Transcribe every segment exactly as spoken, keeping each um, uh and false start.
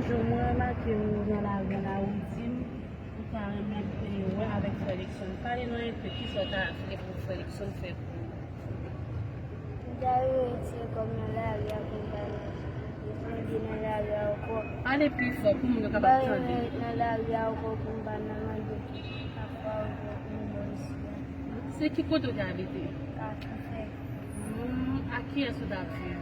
Jan mwen remake w nan lari an la, ou di m ou ta renmen, e, wè avèk frè Luckson. Pale nou enpe, kisa w ta vle pou frè Luckson fè pou ou? M ta renmen retire kò m nan lari a pou m pa nan, manje nan lari a ankò. Pale pi fò pou moun yo kapab tande. M pa renmen ret nan lari a ankò pou m pa nan manje pafwa ou yon bon isi a. Se ki kote w te abite? Kafou Fèy. Hmm, ak kiyès ou t ap viv?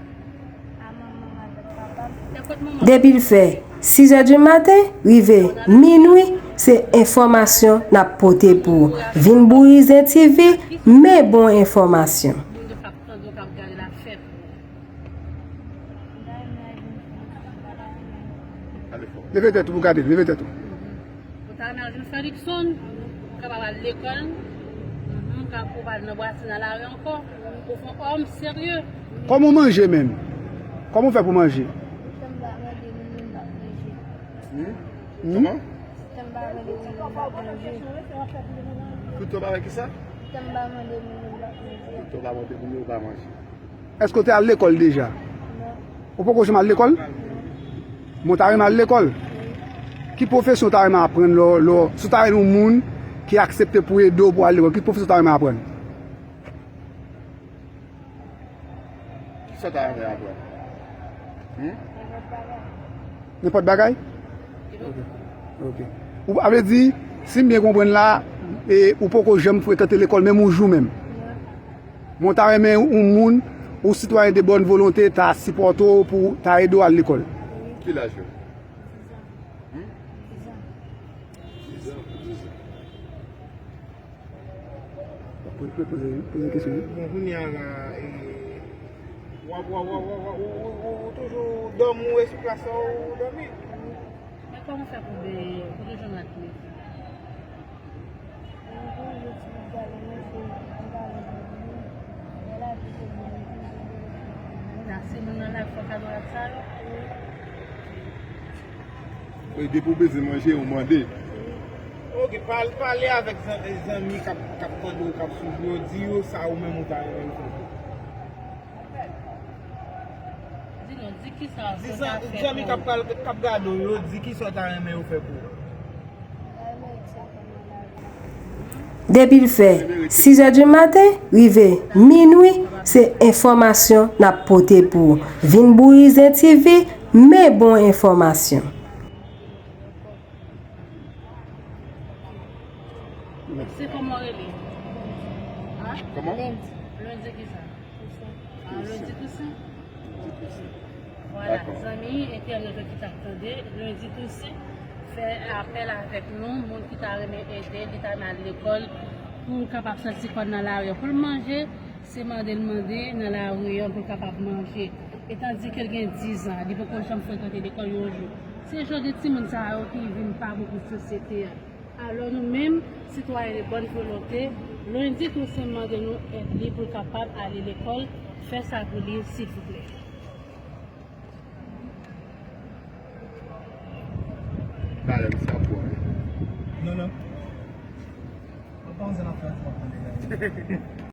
A manman m avèk papa m. E kot manman? Depi l fè sizè di maten rive minwi, se enfòmasyon n ap pote pou ou. Vin Bouyizen T V, men bon enfòmasyon. Moun yo k ap tande w, k ap gade l ap fè pou ou. Leve tèt ou pou gade, leve tèt ou. Ou ta renmen al jwenn frè Luckson, ou kapab al lekòl, mhm, ou kapab, ou pa al nan bwati nan lari ankò, ou fè yon òm serye. Kòman w manje menm? Kòman w fè pou manje? Tan m pa mande moun, moun pa manje. Hmm? Hmm? Kòman? Tan m pa mande moun, moun pa manje. Tout tan w pa fè kisa? Tan m pa mande moun, moun pa manje. Tout tan w pa mande moun, moun pa manje. Èske w te al lekòl deja? Non. Ou poko janm al lekòl? Non. Men w ta renmen al lekòl? Wi. Ki pwofesyon w ta renmen aprann lè w, lè w, si w ta renmen yon moun ki aksepte pou ede w pou w al lekòl, ki pwofesyon w ta renmen aprann? Kisa w ta renmen aprann? Hmm? Nenpòt bagay. Nenpòt bagay? Ok. Ok. Ou, sa vle di, si m byen konprann la, e, ou poko janm frekante lekòl menm yon jou menm? Non. Men w ta renmen yon moun, yon sitwayen de bòn volonte ta sipòte w pou ta ede w al lekòl? Ki laj ou? Hmm? Dizan. Dizan, dizan. Poze, poze, poze kesyon wi. Bon, kounye a la, e, w ap, w ap, w ap, w ap, w ap, ou, ou, ou, ou toujou dòmi, ou sou plas la, ou dòmi? Men kòman w fè pou benyen, pou toujou nan krizan? Nan, si moun nan la fò kado ak sa yo. Wi, depi w bezwen manje, ou mande. Ok, pal-, pale avèk zan-, zanmi k ap, k ap tande w, k ap swiv yo, di yo sa ou menm ou ta renmen yo fè pou ou. Di nou, di kisa ou ta fè pou ou. Di zanmi k ap pral, k ap gade w yo, di kisa w ta renmen yo fè pou ou. Depi l fè sizè di maten rive minwi, se enfòmasyon n ap pote pou ou. Vin Bouyizen T V, men bon enfòmasyon. Se kòman w rele? An? Kòman? Lendi. Lendi kisa? Toussaint. Ah, Lendi Toussaint? Lendi Toussaint. Vwala, dakò. Zanmi entènot yo ki t ap tande, Lendi Toussaint fè apèl avèk nou, moun ki ta renmen ede, li ta renmen al lekòl, pou l kapab sòti kò l nan lari a. Pou l manje, se mande l mande nan lari a, pou l kapab manje. E tandike l gen dizan, li poko janm frekante lekòl yon jou. Se jan de timoun sa yo ki vin pa bon pou sosyete a. Alò nou menm, sitwayen de bòn volonte, Lendi Toussaint mande nou èd li pou l kapab ale lekòl, fè sa pou li, silvouplè. Talè misye ap pwòp. Non, non. Mwen pa konn sa n ap fè ansanm ak mwen deja.